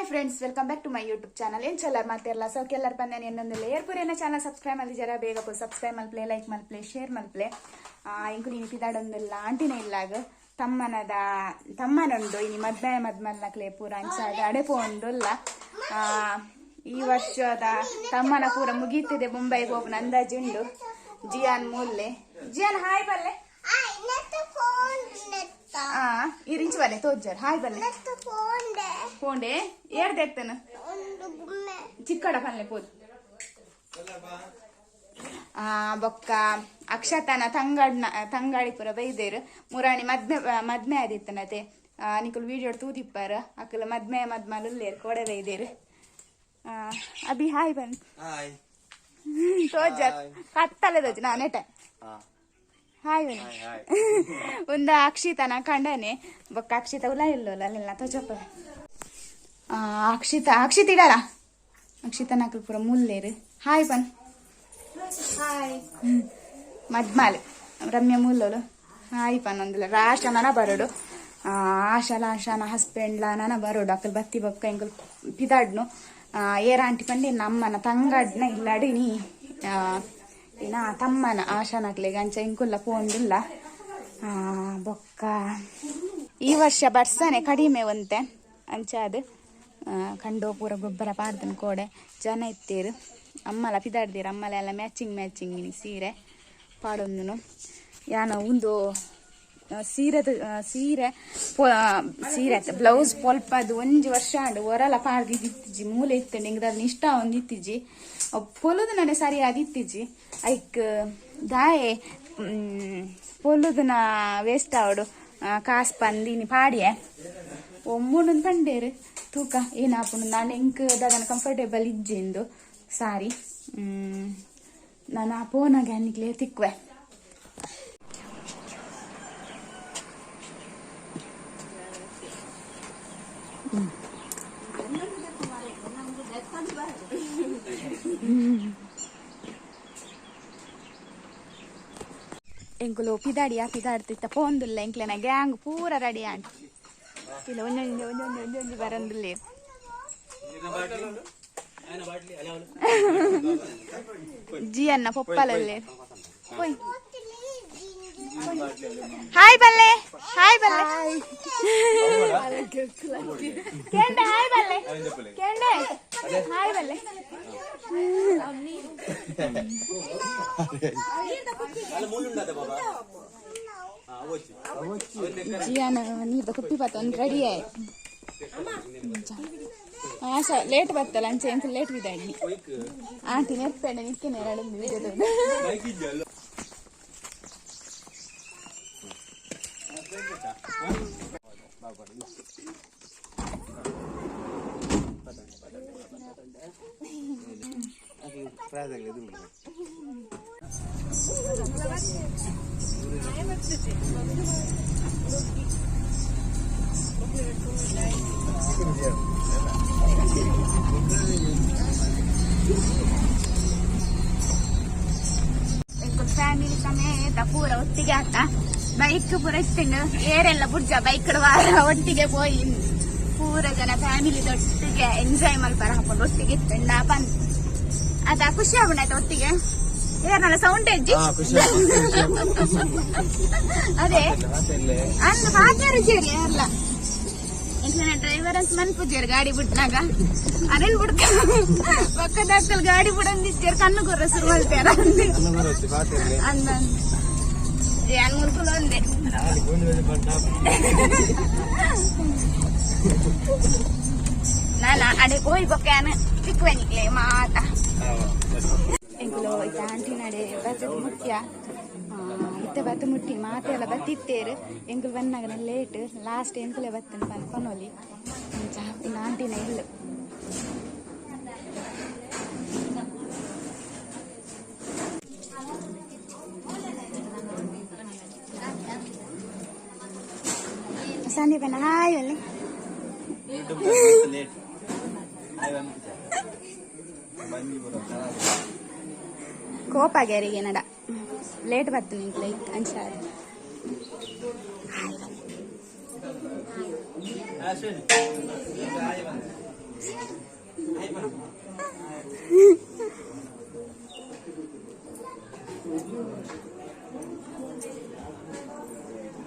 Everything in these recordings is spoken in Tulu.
Friends, welcome back to my YouTube channel. ಏನ್ ಚಲರ್ ಮಾತಿರಲ್ಲ ಸೊ ಎಲ್ಲರ ಬಂದ ಇನ್ನೊಂದಿಲ್ಲ ಏರ್ಪುರೇನ ಚಾನಲ್ ಸಬ್ಸ್ಕ್ರೈಬ್ ಮಲ್ದಿಜಾರ ಬೇಗ ಪೋ ಸಬ್ಸ್ಕ್ರೈಬ್ ಮಲ್ಪ್ಲೆ, ಲೈಕ್ ಮಲ್ಪ್ಲೆ, ಶೇರ್ ಮಲ್ಪ್ಲೆ. ಇಂಕು ನೀನು ಪಿದಾಡೊಂದಿಲ್ಲ ಆಂಟಿನ ಇಲ್ಲಾಗ ತಮ್ಮನದ ತಮ್ಮನುಂಡು ಇನಿ ಮದ್ಮೆ ಮದ್ಮಲ್ನಕ್ಲೆ ಪೂರ ಅಂಚಾದ ಅಡೆಪು ಉಂಡುಲ್ಲ. ಈ ವರ್ಷದ ತಮ್ಮನ ಪೂರ ಮುಗೀತಿದೆ. ಮುಂಬೈಗೆ ಹೋಗ್ನ ಅಂದಾಜು ಉಂಡು. ಜಿಯಾನ್ ಮೂಲ್ಲೆ, ಜಿಯಾನ್ ಹಾಯ್ ಬಲ್ಲೆ. ಈ ರಿಂಚು ಬಲ್ಲೆ ತೋಜ್ಜಾರ್ ಹಾಯ್ ಬಲ್ಲೆ ಫೋಂಡೆ ಏರ್ದೆಕ್ತನ ಚಿಕ್ಕಡ ಪಲ್ಲೆ ಪೋದು. ಬೊಕ್ಕ ಅಕ್ಷತನ ತಂಗಡ್ನ ತಂಗಾಡಿ ಪೂರ ಬೈದೇರು. ಮುರಾಣಿ ಮದ್ಮೆ ಮದ್ಮೆ ಆದಿತ್ತನತೆ ನಿಕುಲು ವೀಡಿಯೋ ತೂದಿಪ್ಪಾರ. ಅಕುಲು ಮದ್ಮೆ ಮದ್ಮಲ್ ಕೋಡೆ ಬೈದೇರು. ಅಭಿ ಹಾಯ್ ಬನ್ ತೋಜ ಕತ್ತಲೆ ತೋಜ ನಾನೇಟ ಹಾಯ್ ಬನ್ನಿ. ಒಂದು ಅಕ್ಷಿತನ ಕಂಡನೆ ಬೊಕ್ಕ ಅಕ್ಷಿತ ಉಲ ಇಲ್ಲೋಲ್ಲ ಅಲ್ಲೆಲ್ಲ ತೋಜಪ್ಪ. ಅಕ್ಷಿತ ಅಕ್ಷಿತ ಇಡಲ್ಲ ಅಕ್ಷಿತನ ಅಕುಲು ಪೂರ ಮುಲ್ಲೇರು. ಹಾಯ್ ಬನ್ ಹಾಯ್ ಮದ್ಮಾಲೆ ರಮ್ಯ ಮುಲ್ಲೋಲು ಹಾಯ್ ಪನ್ ಒಂದಿಲ್ಲ ರಾಶ ನನ ಬರೋಡು. ಆಶಾಲ ಆಶಾನ ಹಸ್ಬೆಂಡ್ಲ ನನ ಬರೋಡು. ಅಕಲ್ ಬತ್ತಿ ಬೊಕ್ಕ ಎಂಕುಲು ಪಿದಾಡ್ನು. ಏರ ಆಂಟಿ ಪಂಡಿ ನಮ್ಮನ ತಂಗಡ್ನ ಇಲ್ಲಾಡಿ ನೀ ಇನ್ನ ತಮ್ಮನ ಆಶಾನಕ್ಲೆಗ್ ಅಂಚ ಇಂಕುಲ್ಲ ಪೋಂಡಿಲ್ಲ. ಬೊಕ್ಕ ಈ ವರ್ಷ ಬರ್ಸನೆ ಕಡಿಮೆ ಒಂತೆ ಅಂಚ ಅದು ಕಂಡೋ ಪೂರ ಗೊಬ್ಬರ ಪಾಡ್ದನ್ ಕೋಡೆ ಜನ ಇತ್ತೇರು. ಅಮ್ಮಲ ಪಿದಾಡ್ದಿರ ಅಮ್ಮಲ ಎಲ್ಲ ಮ್ಯಾಚಿಂಗ್ ಮ್ಯಾಚಿಂಗ್ ಇನಿ ಸೀರೆ ಪಾಡೊಂದುನು. ಯಾನ ಒಂದು ಸೀರೆದ ಸೀರೆ ಸೀರೆ ಬ್ಲೌಸ್ ಪೊಲ್ಪದು ಒಂಜಿ ವರ್ಷ ಆಂಡ್ ಒರಲ ಪಾಡ್ದು ಇತ್ತಿಜಿ ಮೂಲೆ ಇತ್ತಂಡು ಇಂಗ್ ದಾದ ಇಷ್ಟ ಒಂದು ಇತ್ತಿಜಿ ಪೊಲುದು ನನೆ ಸರಿಯಾದ ಇತ್ತಿಜಿ ಐಕ್ ದಾಯೆ ಪೊಲುದನ ವೇಸ್ಟ್ ಆವಡು ಕಾಸ್ ಪಂದಿನಿ ಪಾಡಿಯೆ ಒಮ್ಮುಂಡು ಪಂಡೇರು ತೂಕ ಏನಾಪುಂಡು. ನಾನು ಎಂಕ್ ದಾದನ ಕಂಫರ್ಟೇಬಲ್ ಇಜ್ಜಿ ಇಂದು ಸಾರಿ. ನಾನು ಆ ಪೋನಾಗ ನಿಕ್ಲೆ ತಿಕ್ವೆ. ಎಂಕುಲು ಪಿದಾಡಿಯ ಪಿದಾಡ್ತಿತ್ತ ಪೋಂದುಲ್ಲ ಎಂಕ್ಲೆನ ಗ್ಯಾಂಗ್ ಪೂರ ರೆಡಿ ಆಂಡ್ ಇಲ್ಲ ಒಂಜೊಂಜಿ ಒಂಜೊಂಜಿ ಒಂಜೊಂಜಿ ಬರಂದುಲ್ಲೆ. ಜಿ ಅನ್ನ ಪೊಪ್ಪಲಲ್ಲೇ ಪೋಯ್ ಹಾಯ್ ಬಲ್ಲೆ ಹಾಯ್ ಬಲ್ಲೆ ಕೇಂಡೆ ಹಾಯ್ ಬಲ್ಲೆ ಕೇಂಡೆ ಹಾಯ್ ಬಲ್ಲೆ. ಜಿಯಾನ ನೀರ್ದ ಕುಪ್ಪಿ ಬಾತ ಒಂದು ರೆಡಿ ಆಯ್ತು. ಆಶಾ ಲೇಟ್ ಬತ್ತಲ್ಲ ಅಂಚೆ ಎಂತ ಲೇಟ್ ಬಿದ್ದಾಡಿ ಆಂಟಿ ನೆರ್ಪೆಂಡೆ ನಿಕ್ಕೇನೆ ಎರಡು ವಿಡಿಯೋದ. ಫ್ಯಾಮಿಲಿ ಸಮೇತ ಪೂರ ಒಟ್ಟಿಗೆ ಆತ ಬೈಕ್ ಪೂರ ಇತ್ತಿಂಡು ಏರೆಲ್ಲ ಬುಡ್ಜ ಬೈಕ್ ವಾರ ಒಟ್ಟಿಗೆ ಪೋಯಿ ಪೂರ ಜನ ಫ್ಯಾಮಿಲಿ ಒಟ್ಟಿಗೆ ಎಂಜಾಯ್ ಮಲ್ಪರ ಹಾಕೊಂಡು ಒಟ್ಟಿಗೆ ಇತ್ತಂಡ ಪನ್ ಅದ ಖುಷಿ ಆಗುಂಡಾಯ್ತ ಒಟ್ಟಿಗೆ ಏರ್ನಲ್ಲ ಸೌಂಡ್ ಹೆಜ್ಜಿ ಅದೇ ಅಂದ್ ಪಾತೆರು ಸೇರಿ ಅಲ್ಲ ಇಂಕ್ಲೆನ ಡ್ರೈವರ್ ಅಂತ ಮನ್ಪುಜೇರು ಗಾಡಿ ಬಿಟ್ನಾಗ ಅದೇನ್ ಬಿಡ್ತ ಪಕ್ಕದ ಗಾಡಿ ಬಿಡಂದಿತ್ತೇರು ಕಣ್ಣು ಗೊರ್ರ ಶುರು ಮಲ್ತೇರ ಅಂದ ಯಾನ್ ಮುಲ್ಕುಲು ಒಂದೆ. ನಾನ ಅಡೆ ಹೋಯ್ ಬೊಕ್ಕ ತಿಕ್ವೆನಿಕ್ಲೆ ಮಾತ ಎಂಕುಲು ಇತ್ತ ಆಂಟಿ ನಡೆ ಬತ್ತದ ಮುಖ್ಯ ಇತ್ತ ಬತ್ತ ಮುಟ್ಟಿ ಮಾತೆಲ್ಲ ಬತ್ತಿತ್ತೇರು. ಎಂಕುಲು ಬಂದಾಗ ಲೇಟ್ ಲಾಸ್ಟ್ ಎಂಕುಲೆ ಬತ್ತನ್ ಪನ್ಪನೊಲಿ ಅಂಚ ಇನ್ನು ಆಂಟಿನ ಇಲ್ಲ. ಸಂದೀಪನ ಹಾಯ್ ಅಲ್ಲಿ ಕೋಪ ಆಗ್ಯಾರಿಗೆ ನಡ ಲೇಟ್ ಬತ್ತು ನಿಂಗೆ ಲೈಕ್ ಅಂಚ.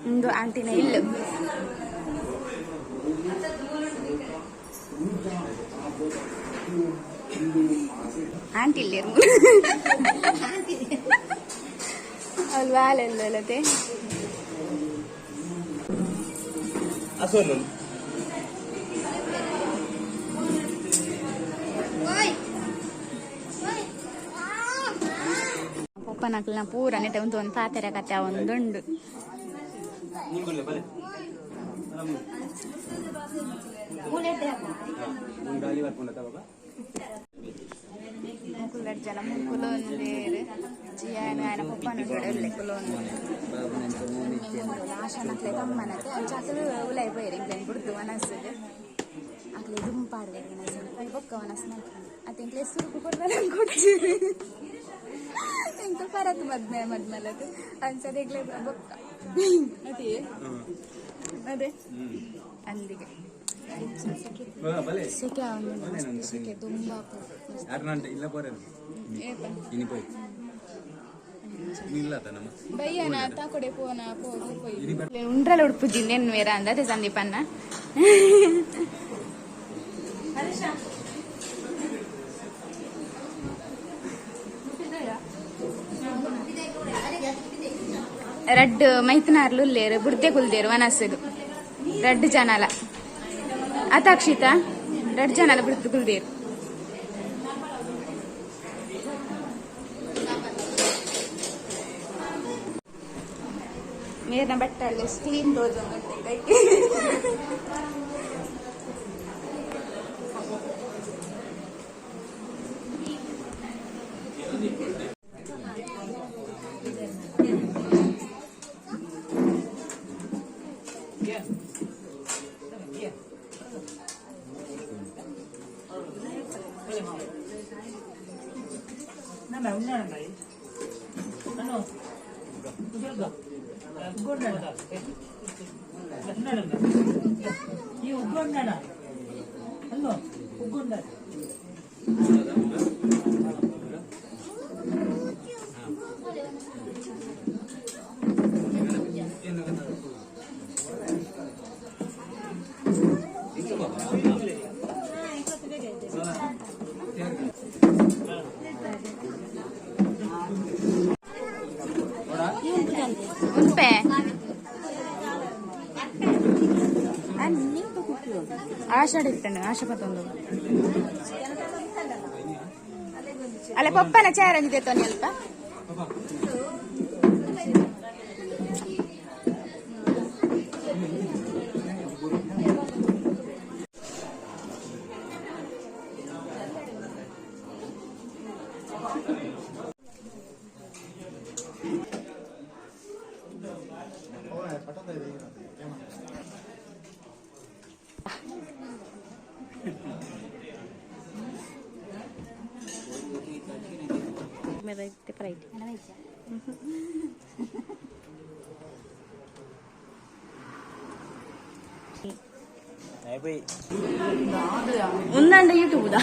ಉಂದು ಆಂಟಿನ ಇಲ್ಲು. ಆಂಟಿ ಇಲ್ಲೇರು ಅವಳು ವಾಲೆಲ್ಲದೆ. ಅಸೋಲು. ಪೊಪ್ಪನಕ್ಲೆನ ಪೂರ ನೆಟ ಒಂದು ಒಂದು ಪಾತೆರ ಕತೆ ಒಂದುಂಡು. ಮುಲ್ಗುಲ್ಲೆ ಬಲೆ. ಗಾಲಿ ಬರ್ಕೊಂಡ ಬಾಬಾ. ಮುಕುಲು ರಡ್ಡ್ ಜನ ಮುಕುಲು ಒಂದೇರು ಜಿಯಾನ ಆಯನ ಪೊಪ್ಪನ ಉಲ್ಲೆ ಕುಲೊಂದು. ಆಶಾನಕ್ಲೆ ತಮ್ಮನತೆ ಅಂಚ ಅಕುಲು ಉಲಾಯಿ ಪೋಯೆರ್ ಇಂಕ್ಲೆನ್ ಬುಡ್ದು ವನಸ್ಗ್. ಅಕ್ಲೆ ದುಂಪಾಡ್ದೆರ್ ವನಸ್ ಬೊಕ್ಕ ವನಸ್ ಮಲ್ಪುನು ಅತ್ತೆ. ಎಂಕ್ಲೆ ಸುರುಕು ಕೊರ್ದಲ ಕೊಡ್ಚಿರಿ ಎಂಕುಲು ಪರತ್ ಮದ್ಮೆ ಮದ್ಮಲತ್ ಅಂಚ ಎಂಕ್ಲೆ ಬೊಕ್ಕ ಅದೇ ಅದೇ ಅಂದಿಗೆ. ಬಲೆ. ಸೆಕೆ ಆವೊಂದುಂಡು, ಸೆಕೆ ದುಂಬಾಪುಂಡು. ಯಾರು ಇಲ್ಲ ಪೋರೆ. ಏಪ? ಇನಿ ಪೋಯ್ ಇಲ್ಲ ನಮ್ಮ. ಬಯ್ಯನ ತಾಕೊಡೆ ಪೋನ ಪೋದು ಪೋಯಿ ಉಂಡ್ರಲ ಉಡುಪುಜಿಂದ ಎನ್ವೇರ ಅಂದ ಅದೇ ಸಂದೀಪನ್ನ. ರಡ್ಡ್ ಮೈತನಾರ್ಲು ಉಲ್ಲೇರು, ಬುಡ್ದೆ ಕುಲ್ದೇರು ವನಸ್ಸುಗು ರಡ್ಡ್ ಜನಲ. ಅತಾಕ್ಷಿತ ರಡ್ಡ್ ಜನಲ ಬುಡ್ದು ಕುಲ್ದೇರು. ಮೇರ್ನ ಬಟ್ಟಲ್ಲಿ ಸ್ಟೀಮ್ ತೋಜೊಂದುಂಟು ಕೈ. ಈ ಉಗ್ಗೊಂಡಣ ಅಲ್ಲೋ ಉಗ್ಗೊಂಡ. ಉನ್ಪೆ ಆಷಾಢ ಇತ್ತಂಡ ಆಶಾ ಪತ್ತೊಂದು ಅಲ್ಲ ಪಪ್ಪನ ಚಾರಂಜಿದೆ ತೊನಿ ಅಲ್ಪ. ఉందండి యూట్యూబ్ దా.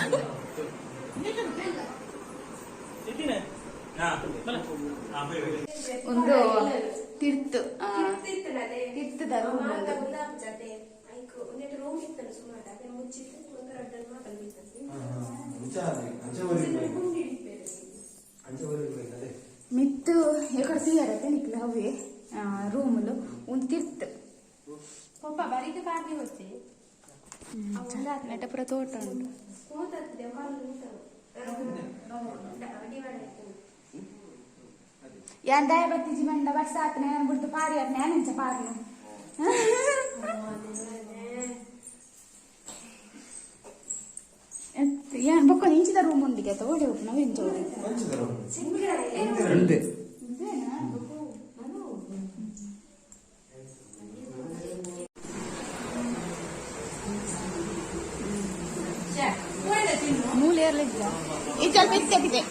ಒಂದು ತಿರ್ತು ತಿರ್ತದ ರೂಮ್ ಒಂದು. ಮಿತ್ತು ಎಕಡೆ ತೂಯರತ್ತೆ ನಿಕ್ಲ ಅವೇ ರೂಮುಲು ಒಂದು ತಿರ್ತು. ಪಪ್ಪ ಬರಿಗೆ ಪಾರ್ಲಿ వచ్చి. ನೆಟ ಪೂರ ತೋಟ ಉಂಟು. ಯಾನ್ ದಾಯ ಬತ್ತಿಜಿ ಮಂಡ ವರ್ಷ ಆತನೆ ಯಾನ್ ಬುಡ್ದು ಪಾರಿ ಆತ್ನೆ ಯಾನ್ ಇಂಚ ಪಾರ್ನು. ಯಾನ್ ಬೊಕ್ಕ ಇಂಚಿದ ರೂಮ್ ಉಂಡಿಗೆ ಅತ್ತ ಓಡೆ ಉಪ್ಪು ನಾವು ಇಂಚ ಓಡೆ. ಅಂದೆ. ಮೂಲೆ ಇರ್ಲಿಲ್ಲ ಈ ಸ್ವಲ್ಪ ಇತ್ತಾಗಿದೆ.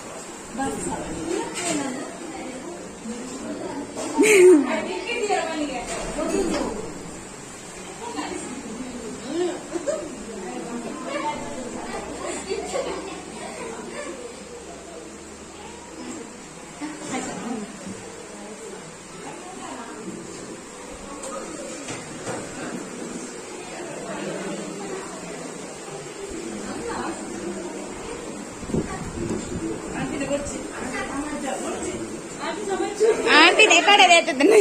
ಕಡೆ ಕಡೆ ದೇತದನ್ನ.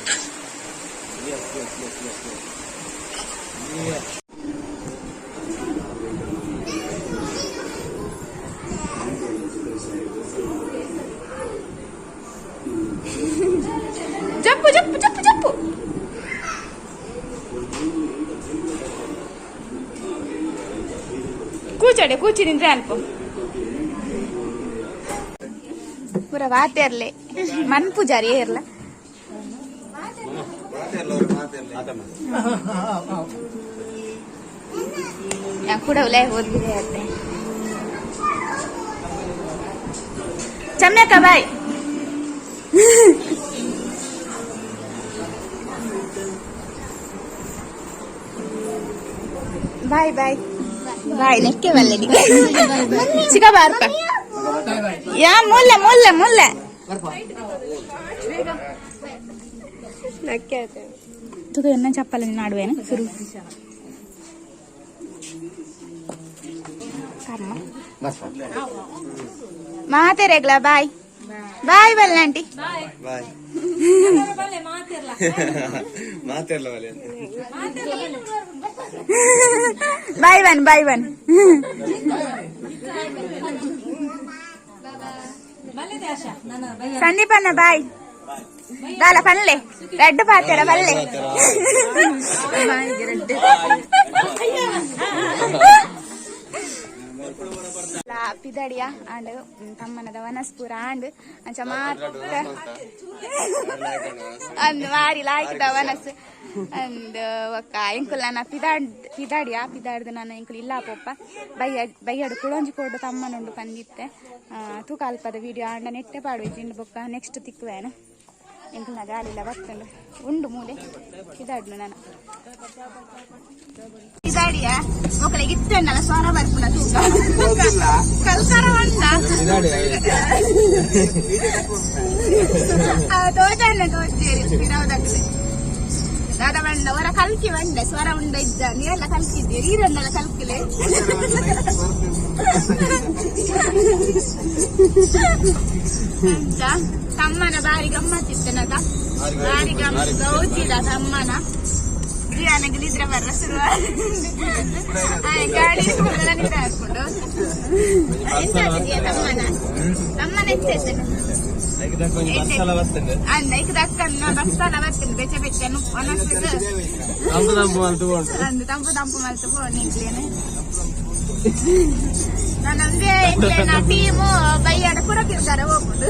Yes, yes, yes, yes, yes. Yes. ಜಪ್ಪು ಜಪ್ಪು ಜಪ್ಪು ಜಪ್ಪು. ಕೂಚಡೆ ಕೂಚಿ ನಿಂದ್ರೆ ಅಲ್ಪ ಪೂರ ವಾತೇರ್ಲೆ ಮನ್ ಪೂಜಾರಿ ಏರ್ಲ. ಕೂಡ ಉಲೇ ಓದ್ಬಿದೆ ಅತ್ತೆ. ಚಮ್ಯಕ್ಕ ಬಾಯ್. Bye bye bye. ನೆಕ್ಕೆ ಬಲ್ಲೆ ಚಿಕ್ಕ ಬಾರ್ಪ ಯಾ ಮುಲ್ಲೆ ಮುಲ್ಲೆ ಮುಲ್ಲೆ ತುಗ ಎನ್ನ ಚಪ್ಪಲ ನಾಡುವೇನು ಸುರು ಕರ್ಮ ಮಾತೆರೆಗ್ಲ ಬಾಯ್ ಬಾಯ್ ಬಲ್ಲ ಆಂಟಿ. ಬಾಯ್. ಮಾತಿರ್ಲ ಬಲೆ. ಬಾಯ್ ಬನ್ ಬಾಯ್ ಬನ್. ಸಂದೀಪ್ ಅಣ್ಣ ಬಾಯ್. ದಾಲ ಪಲ್ಲೆ ರೆಡ್ ಪಾತೆರ ಪಲ್ಲೆ. ಪಿದಡಿಯ ಆಂಡ್ ತಮ್ಮನದ ವನಸ್ಪುರ ಆಂಡ್ ಅಂಚ ಮಾತ ಅಂದ್ ಮಾರಿ ಲಾಯ್ಕದ ವನಸ್ ಅಂದ್ ಒಕ್ಕ ಎಂಕುಲ್ ನನ್ನ ಪಿದಾಡ್ ಪಿದಾಡಿಯ ಪಿದಾಡ್ದು ನಾನು ಎಂಕುಲ್ ಇಲ್ಲ ಪೊಪ್ಪ ಬಯ್ಯ ಬಯ್ಯಡು ಕುಳೊಂಜಿ ಕೋಡು ತಮ್ಮನುಂಡು ಪಂದಿತ್ತೆ ತೂಕ ಅಲ್ಪದ ವಿಡಿಯೋ ಆಂಡ ನೆಟ್ಟೆ ಪಾಡುವೆ ಜಿಂಡು ಬೊಕ್ಕ ನೆಕ್ಸ್ಟ್ ತಿಕ್ಕುವೇನು ಎಂಕುಲ್ನ ಗಾಳಿಲ ಬತ್ತುಂಡು ಉಂಡು ಮೂಲೆ ಪಿದಾಡ್ನು ನಾನು ಪಿದಾಡಿಯ ಮೊಕಲಿಗೆ ಇತ್ತೆನ್ನಲ್ಲ ಸ್ವರ ಬರ್ಪುನ ತೂಕ ಕಲ್ಕರ ಉಂಡ ತೋಜನ್ನ ತೋಜೇರಿ ಪಿರವದಕ್ಲೆ ದಾದ ಬಂಡ ಹೊರ ಕಲ್ಕಿ ಬಂಡೆ ಸ್ವರ ಉಂಡ ಇದ್ದ ನೀರೆಲ್ಲ ಕಲ್ಕಿದ್ದೀರಿ ಈರನ್ನೆಲ್ಲ ಕಲ್ಕಿಲೆ ಅಂತ ತಮ್ಮನ ಬಾರಿ ಗಮ್ಮತ್ತಿತ್ತನದ ಬಾರಿ ಗಮ್ಮತ್ ಗೌಜಿದ ತಮ್ಮನ ಜಿಯಾನಗೆ ನಿದ್ರೆ ಬರ್ರ ಶುರು ಗಾಡಿ ನಿದ್ರೆ ಹಾಕೊಂಡು ಎಂತ ತಮ್ಮನ ತಮ್ಮನ ಎಂತ ಅಂದ ಐಕ್ ದಕ್ಕನ್ನ ಬಸ್ಸಲ ಬರ್ತೇನೆ ಬೆಚ್ಚ ಬೆಚ್ಚ ಒನಸ್ಸು ತಂಪು ತಂಪು ಮಲ್ತು ಬೋಂಡು. ಅಂದು ತಂಪು ತಂಪು ಮಲ್ತು ಬೋಂಡು ಇಂಕ್ಲೇನೆ ನಾನೊಂದೇ ಇಂಕ್ಲೇನ ಟೀಮು ಬಯ್ಯಾಡ ಪೂರ ತಿರ್ಗಾರ ಹೋಗುದು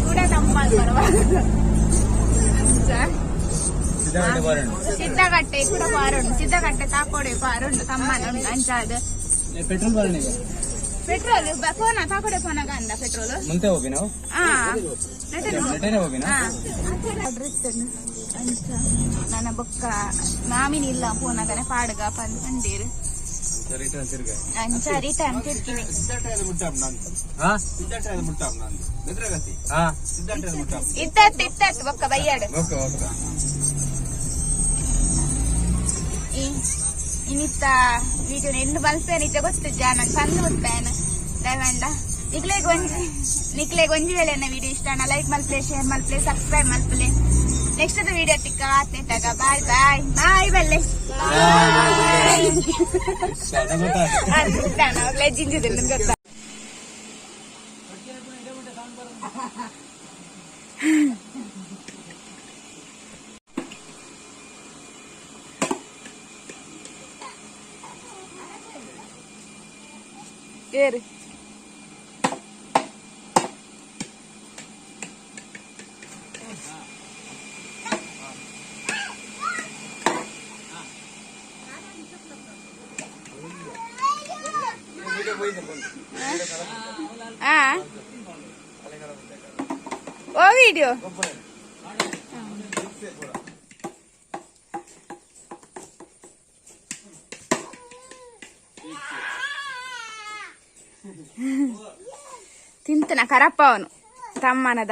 ಕೂಡ ತಂಪಾಲ್ ಬರುವ ಸಿದ್ದಗಟ್ಟೆ ಕೂಡ ಬಾರುಂಡು ಸಿದ್ದಗಟ್ಟೆ ತಾಕೋಡೆ ಬಾರುಂಡು ತಮ್ಮನ ಉಂಟು ಅಂಚಾದ ಪೆಟ್ರೋಲ್ ಬರಣಿಗೆ ಪೆಟ್ರೋಲ್ ಫೋನ ತಾಕೋಡೆ ಫೋನಾಗ ಅಂದ ಪೆಟ್ರೋಲ್ ಮುಂತೆ ಹೋಗಿ ನಾವು ನೆಟನೆ ಹೋಗಿನ ನನ್ನ ಬೊಕ್ಕ ಮಾಮಿನ ಇಲ್ಲ ಫೋನಾಗನೆ ಪಾಡುಗ ಪಂದ್ ಪಂಡೀರು ರಿಟರ್ನ್ ತಿರ್ಗ ಅಂಚ ರಿಟರ್ನ್ ತಿರ್ಕಿನಿ. ಹಾ ಹಾ ಇತ್ತತ್ತು ಇತ್ತತ್ತು ಬೊಕ್ಕ ಬಯ್ಯಾಡು ಓಕೆ ಓಕೆ. ಇನ್ನಿತ್ತ ವಿಡಿಯೋ ಎನ್ನು ಬಲ್ಪೇನ ಇತ್ತ ಗೊತ್ತು ಜಾನ ಚಂದ ಉತ್ಪೇನ ದಯವಂಡ ನಿಕ್ಲೆಗ್ ಒಂಜಿ ನಿಕ್ಲೆಗ್ ಒಂಜಿ ವೇಳೆ ವಿಡಿಯೋ ಇಷ್ಟ ಲೈಕ್ ಮಲ್ಪಲೆ ಶೇರ್ ಮಲ್ಪಲೆ ಸಬ್ಸ್ಕ್ರೈಬ್ ಮಲ್ಪಲೆ. ನೆಕ್ಸ್ಟ್ ವಿಡಿಯೋ ತಿಕ್ಕ ಆತ್ನೇಟಾಗ ಬಾಯ್ ಬಾಯ್ ಬಾಯ್ ಬಲ್ಲೆ ಜಿಂಜುದಿಲ್ಲ ಗೊತ್ತಾ. ಏರು ಆ ಓ ವಿಡಿಯೋ ತಿಂತನ ಕರಪ್ಪ ಅವನು ತಮ್ಮನದ.